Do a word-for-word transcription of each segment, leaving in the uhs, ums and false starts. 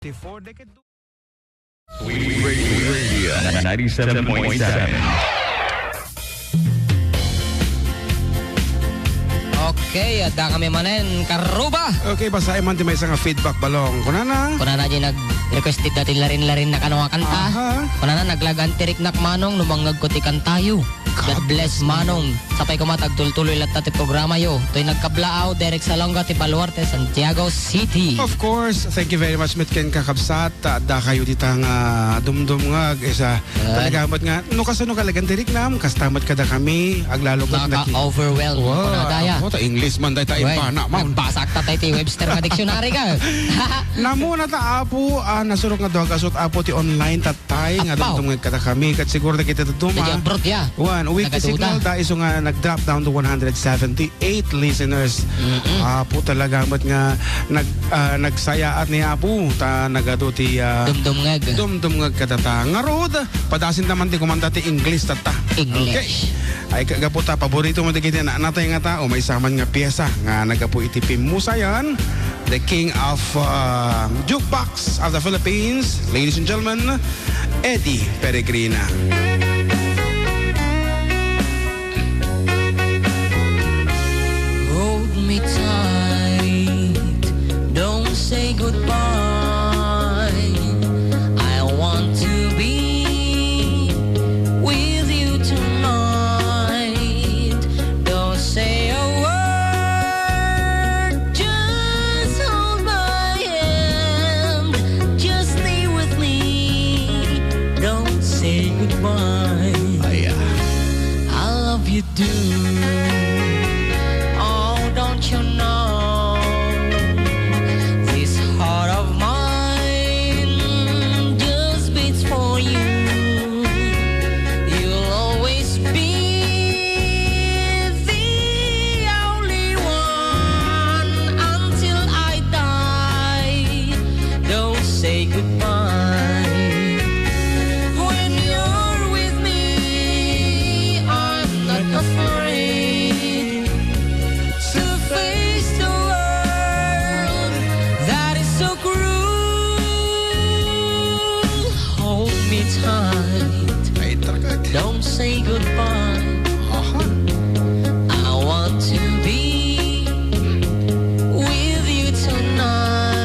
Before they could do Sweet Radio, ninety-seven point seven. Okay, adda kami manen, karuba. Okay, basaem man ti maysa nga feedback, Balong. Kunana? Kunana diay nag-request ti dati larin-larin na kano nga kanta. Aha. Kunana, naglagan ti riknak, Manong, no mangngegko ti kantayo. God bless, Manong. Sapay koma ta agtultuloy latta ti programayo. Toy nagkablaaw, Derek Salonga ti Baluarte, Santiago City. Of course. Thank you very much met kenka, kabsat. Ta adda kayo dita nga dumdumngeg, isa. Talaga met nga, no kasano ka lagan ti riknam, kasta met kadakami, aglalog nga naki- Naka-overwhelm. Wow, kuna daya. Ako, ta English man, dayta impana, man. Nagbasak ta tayo ti Webster nga dictionary ka. Namuna ta, Apo, ah, nasurok nga duagasut, Apo, ti online, ta tay nga dumdumngeg kadakami, ket siguro dagiti dadduma. Dagiti abroad, ya. Wen, weekly signal da isu nga nag-drop down to one hundred seventy-eight listeners. Mm-mm. Apo, talaga met nga nag-, ah, nagsayaat ni Apo, ta nagadu ti, ah, dumdumngeg. Dumdumngeg kadata. Ngarud, padasinta man ti kumanta ti English tatta. English. Okay. Ay, ka-, gapu ta, paborito mo dagiti na-, natay nga tao, maysa man nga piyesa nga naggapu iti pimmusayan, the king of, ah, jukebox of the Philippines, ladies and gentlemen, Eddie Peregrina. Hold me tight, don't say goodbye. I want to be with you tonight. Don't say a word, just hold my hand. Just stay with me, don't say goodbye. Aya. I love you, do. Oh, don't you know? This heart of mine just beats for you. You'll always be the only one until I die. Don't say goodbye. When you're with me, I'm not afraid to face the world that is so cruel. Hold me tight. Ay, target. Don't say goodbye. Aha. I want to be with you tonight.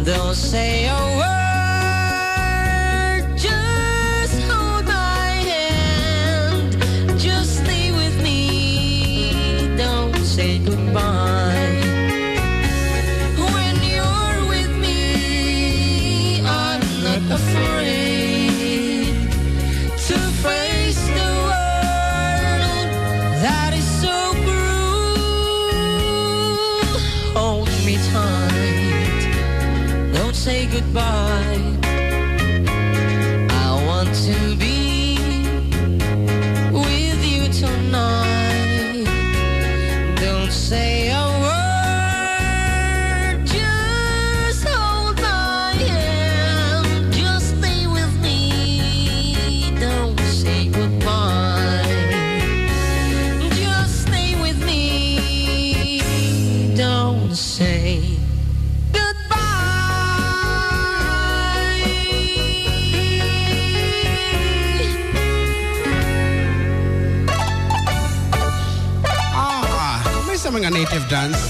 Don't say a word, just hold my hand. Just stay with me, don't say goodbye. When you're with me, I'm not afraid to face the world that is so cruel. Hold me tight, don't say goodbye. I want to be with you tonight. Don't say a word, just hold my hand. Just stay with me, don't say goodbye. Just stay with me, don't say goodbye. Ah, maysa man nga native dance.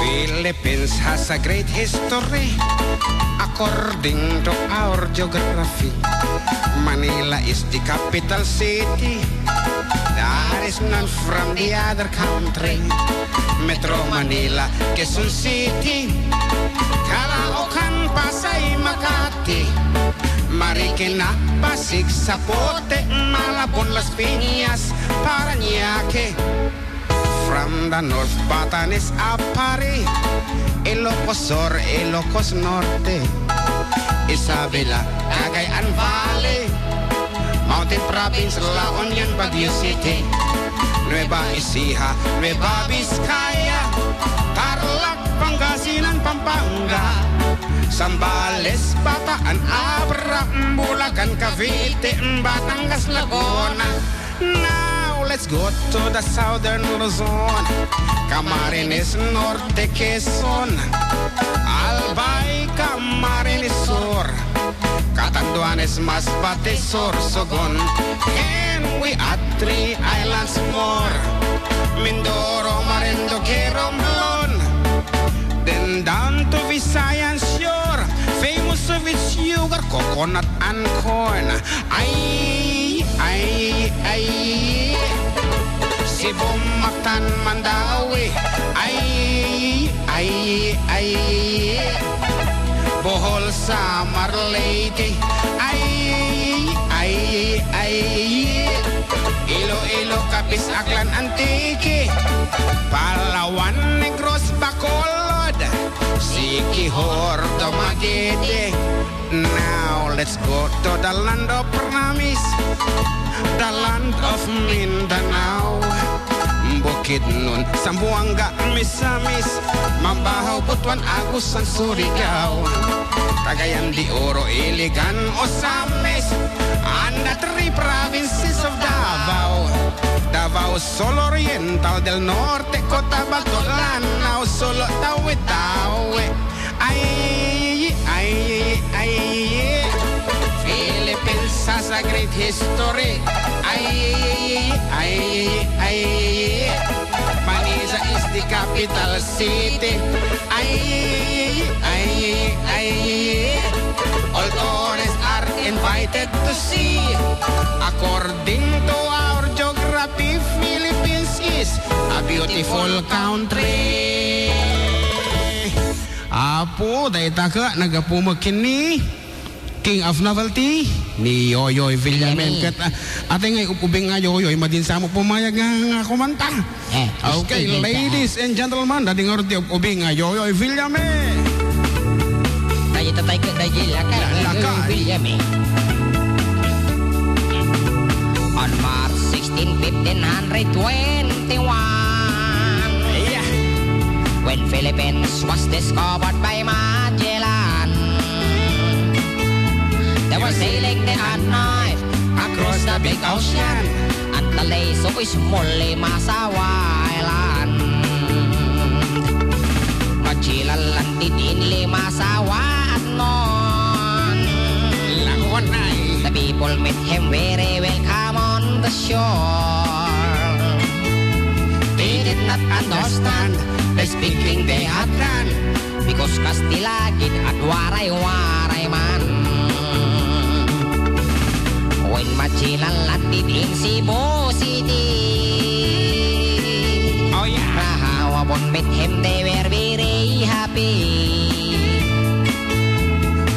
Philippines has a great history according to our geography. Manila is the capital city. That is known from the other country. Metro Manila, Quezon City, Caloocan, Pasay, Makati, Marikina, Pasig, Zapote, Malabon, Las Piñas, Parañaque. From the north, Batanes, Aparri, Ilocos Sur, Ilocos Norte, Isabela, Cagayan Valley, Mountain Province, La Union, Baguio City, Nueva Ecija, Nueva Vizcaya, Tarlac, Pangasinan, Pampanga, Zambales, Bataan, Abra, Bulacan, Cavite, Batangas, Laguna. Now let's go to the southern Luzon, Camarines Norte, Quezon, Masbate, Sorsogon, and we add three islands more. Mindoro, Marinduque, Romblon. Then down to Visayan shore, famous of its sugar, coconut and corn. Ay, ay, ay. Cebu, Mactan, Mandaue. Ay, ay, ay. Bohol, Samar, Leyte. Ay, ay, ay. Iloilo, Capiz, Aklan, Antique. Palawan, Negros, Bacolod. Siquijor, Dumaguete. Now let's go to the land of promise, the land of Mindanao. Bukidnon, Zamboanga, Misamis, Mambajo, Butuan, Agusan, Surigao, Cagayan de Oro, Iligan, Ozamiz, and the three provinces of Davao. Davao Sur Oriental, del Norte, Cotabato, Lanao, Sulu, Tawi-Tawi. Ay, ay, ay, Philippines has a great history. Ay, ay, ay, Manila is the capital city. Ay, ay, ay, all tourists are invited to see. According to our geography, Philippines is a beautiful country. Apo, dayta ka, nagapumek ken ni King of Novelty, ni Yoyoy Villamin. Villamin. Ket, ah, ate nga ub-, ubing nga Yoyoy, madin sa mo pumayag nga, nga kumanta. Eh, okay, ladies and gentlemen, dadi nga rod ti ub-, ubing nga Yoyoy Villamin. Dayta tay ka, dayta laka, Laka. Yoyoy Villamin. On March sixteen, fifteen hundred twenty-one, yeah, when Philippines was discovered by Magellan, they were sailing day and night across the big ocean until they saw a small Limasawa Island. Magellan landed in Limasawa at noon. Langon ay. The people met him very welcome on the shore. They did not understand the speaking they had done, because Kastila gid at Waray-Waray man. When Magellan landed in Cebu City, oh, yeah, Rahaw upon met him, they were very happy.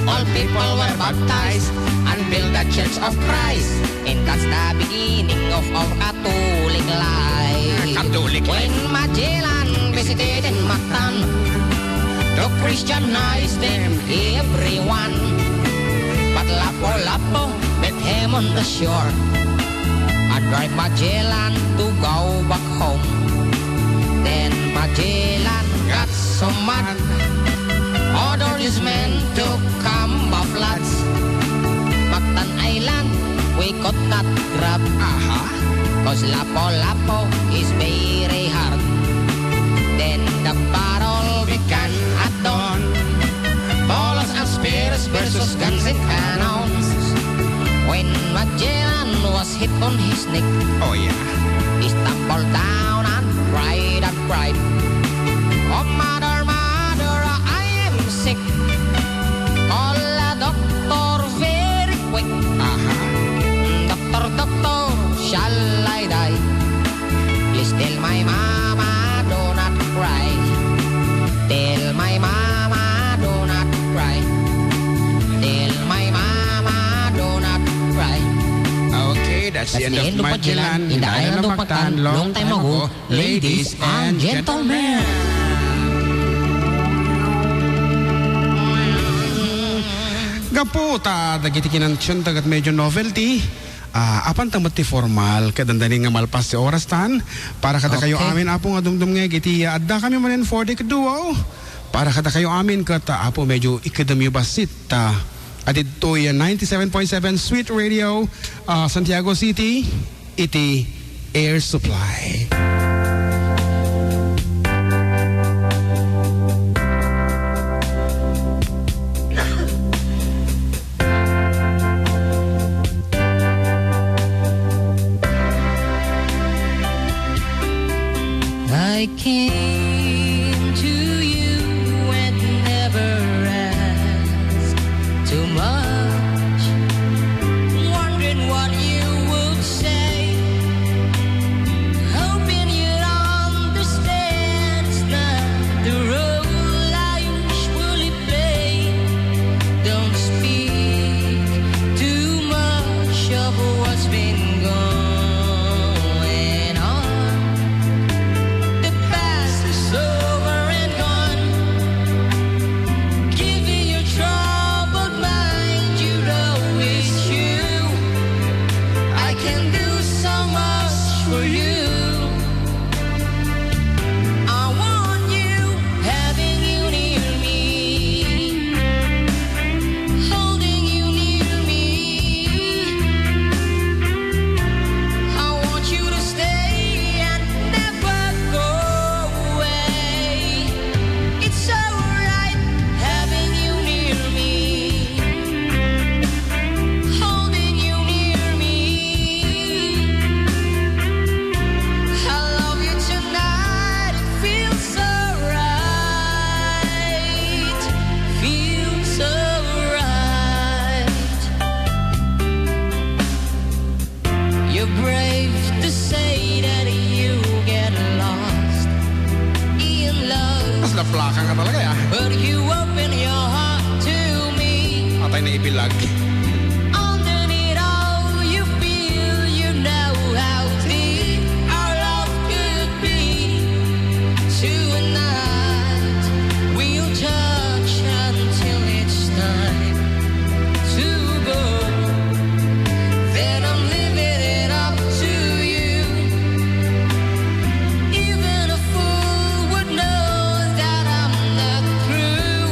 All people were baptized and built the Church of Christ, and that's the beginning of our Catholic life. Catholic life. When Magellan visited in Mactan, to Christianize them everyone. But Lapu-Lapu met him on the shore and drive Magellan to go back home. Then Magellan got so mad, ordered his men to come by floods. Mactan Island, we could not grab. Aha. 'Cause Lapu-Lapu is very hard. Then the battle began at dawn. Bullets and spears versus guns and cannons. When Magellan was hit on his neck, oh, yeah, he stumbled down and cried and cried, "Oh, mother, mother, I am sick. Call a doctor very quick." Aha. "Doctor, doctor, shall I die? Please tell my mama do not cry. Tell my mama do not cry. Tell my mama do not cry." Okay, that's the end of Magellan in the Island of Mactan, long time ago. Ladies and gentlemen. Gapu ta dagiti kinantionta ket medyo novelty, ah, apan ta met ti formal ket dandani nga malpas ti oras tan para kadakayo amin, Apo, nga dumdumngeg iti, ah, adda kami manen for the duo. Para kadakayo amin ket, ah, Apo, medyo ikkedemyo bassit, ah, adidtoy ninety-seven point seven Sweet Radio, ah, Santiago City. Iti Air Supply. Ay, naibilag. Underneath all you feel, you know how deep our love could be. Tonight, we'll touch until it's time to go. Then I'm leaving it up to you. Even a fool would know that I'm not through.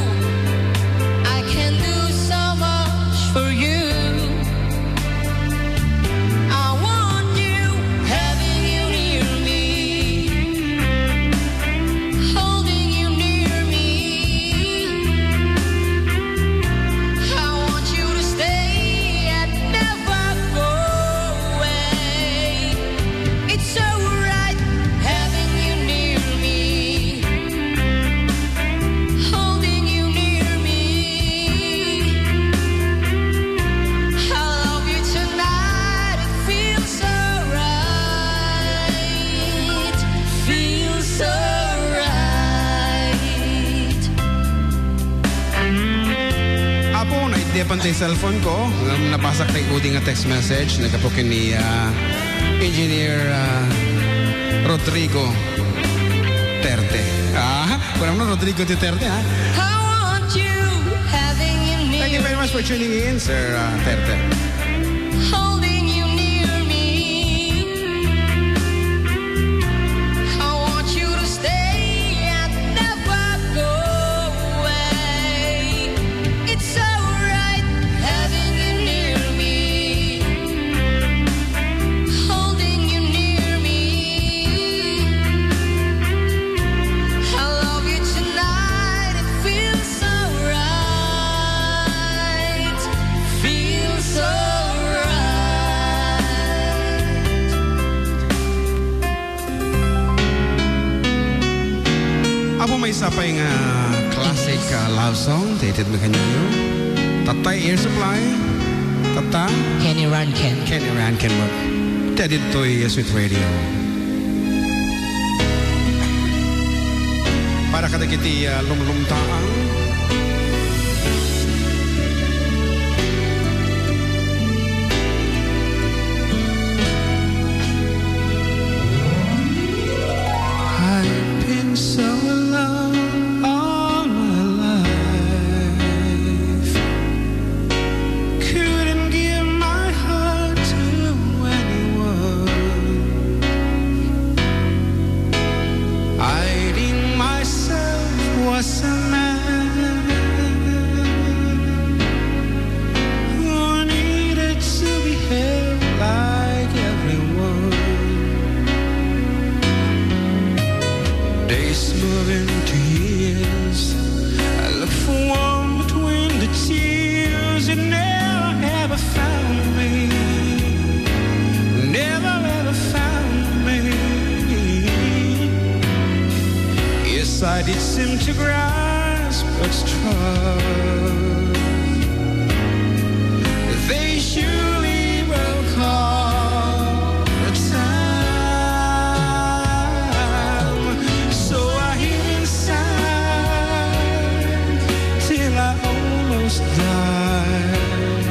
I can do so much for you. I want you, having you near me, holding you near me. I want you to stay and never go away. It's so right having you near me, holding you near me. I love you tonight, it feels so right, feels so right. Apo, naitdi pay ti cellphone ko. Ngem nabasak ti udi nga text message. Naggapu ken ni, ah, Engineer, ah, Rodrigo Terte. Ah, kunam no Rodrigo Duterte, ha? I want you, having you near. Thank you very much for tuning in, Sir, ah, Terte. Holding you near me. I want you to stay and never go away. It's so right having you near me, holding you near me. I love you tonight, it feels so right, feels so right. Apo, maysa pay nga classic, ah, love song ti itedmi kaniayo. Tatta, Air Supply. Tatta, Kenny Rankin. Kenny Rankin met. Ti ditoy Sweet Radio. Para kadagiti, ah, lumlumtaang. I've been so alone all my life. Couldn't give my heart to anyone. Hiding myself was a man who needed to be held like everyone. Days move into years. I look for warmth between the tears. You never ever found me. Never ever found me. Yes, I did seem to grasp at straws. They surely will call the time. So I hid inside till I almost died.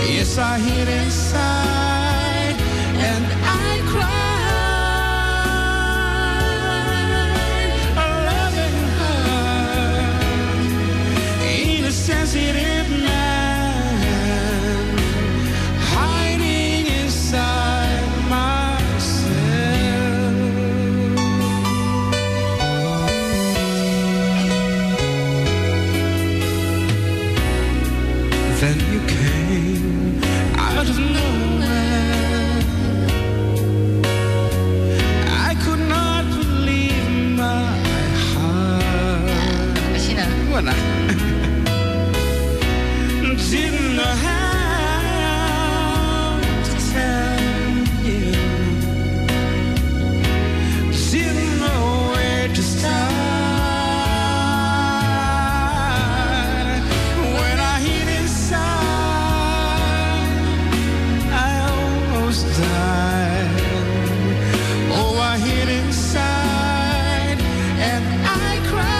Yes, I hid inside and I cried. A loving heart in a sensitive man, hiding inside myself. Then you came out of nowhere. I could not believe my heart. Wala. Didn't know how to tell you. Didn't know where to start. When I hid inside, I almost died. Oh, I hid inside and I cried.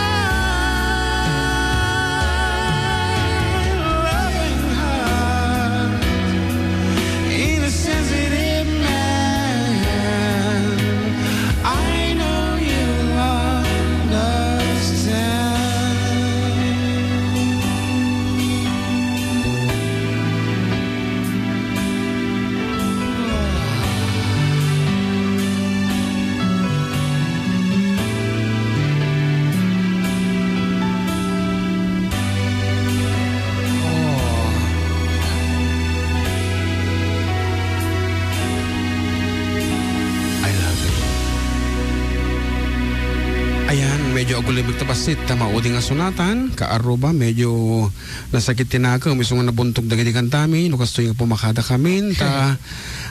Ulit ta bassit ta maudi nga sunatan, kaarruba, medyo nasakit ti nakem, isu nga nabuntog dagiti kantami, no kastoy nga pumakada kamin, ta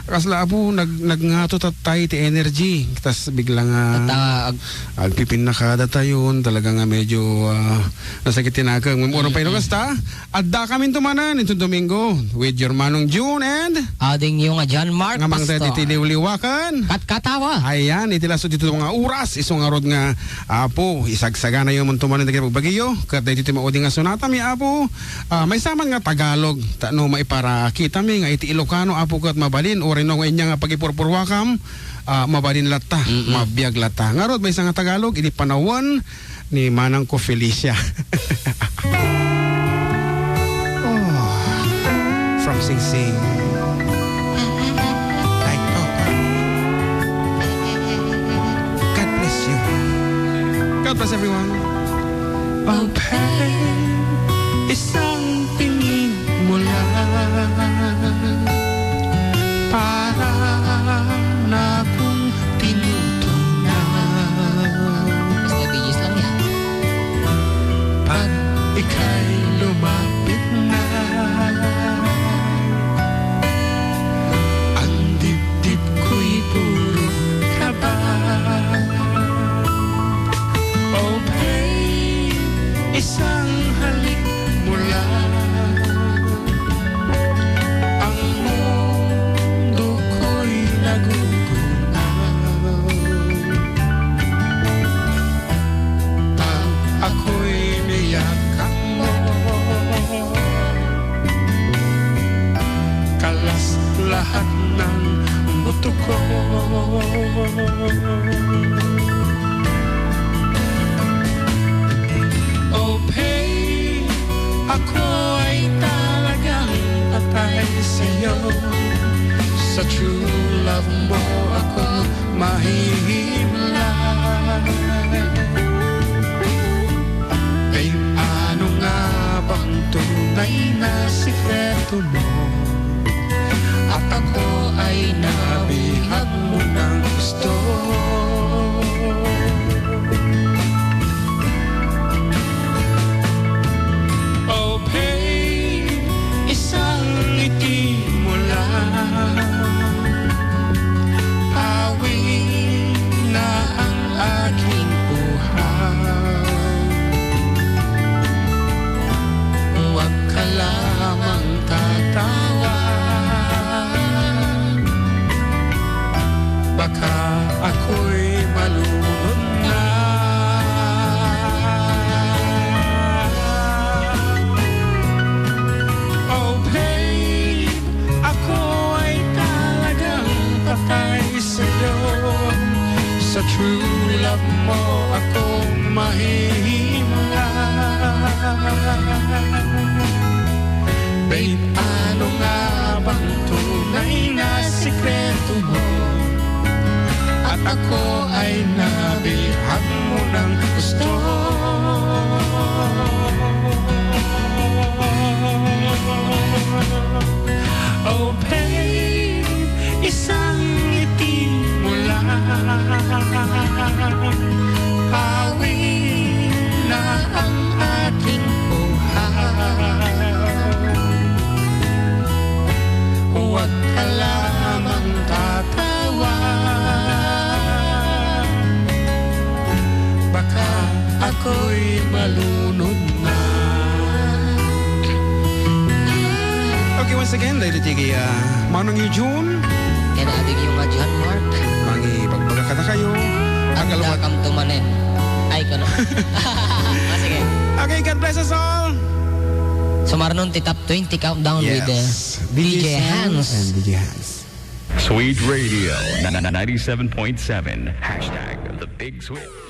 kasla, Apo, nag-, nagngato tattay ti energy, tas bigla nga Tata-, ag- agpipinnakada tayon, talaga nga medyo, ah, nasakit ti nakem. Ngem uray pay no kasta, adda kamin tumanen iti Domingo with your Manong June and Adingyo nga John Mark, nga mangted Pastor. Iti liwliwakan. Katkatawa. Ayan, iti laso dito nga oras, isu ngarud nga, Apo, isagsaganayo man tumanen dagiti pagbagiyo, ket daytoy ti maudi nga sunatami, Apo, ah, maysa man nga Tagalog, ta no maiparakitami nga iti Ilocano, Apo, ket mabalin, uray no nga inya nga pagipurpurwakam, ah, mabalin latta, Mm-mm. mabiag latta. Ngarud, maysa nga Tagalog, idi panawen, ni Manang ko Felicia. Oh, from Sing Sing. Like, oh. God bless you. God bless everyone. Okay. Isang tingin mo lang para na kong tinutunaw. Basta bihis lang yan. Pag ika'y lumapit na, ang dibdib ko'y puro kaba. Oh, babe, isang halik mo lang. Ang mundo ko'y nagugunaw. Pag ako'y niyakap mo, kalas lahat ng buto ko. Oh, babe, ako ay talagang patay sa'yo. Sa true love mo ako mahihimlay. Babe, ano nga bang tunay na sikreto mo? At ako ay nabihag mo ng gusto. Oh, babe, isang ngiti mo lang. Pawi na ang aking uhaw. Huwag ka lamang tatawa. Baka ako'y malunod na. Oh, babe, ako ay talagang patay sa'yo. Sa true love mo ako mahihimlay. Babe, ano nga bang tunay na sikreto mo? At ako ay nabihag mo ng gusto. Oh, babe, isang ngiti mo lang, pawi na ang aking uhaw. Huwag ka lamang tatawa, baka ako'y malunod na. Okay, once again, daytoy ti, ah, Manong Eugene. Ken adingyo nga John Mark. Mangibagbaga kadakayo. Agkalubat. Adda kam tumanen. Ay, kuno. Ah, sige. Okay, God bless us all. Sumarnon ti top twenty countdown with, uh, Yes. D J Hans. And D J Hans. Sweet Radio, na, na, na, ninety-seven point seven. Hashtag the Big Sweet.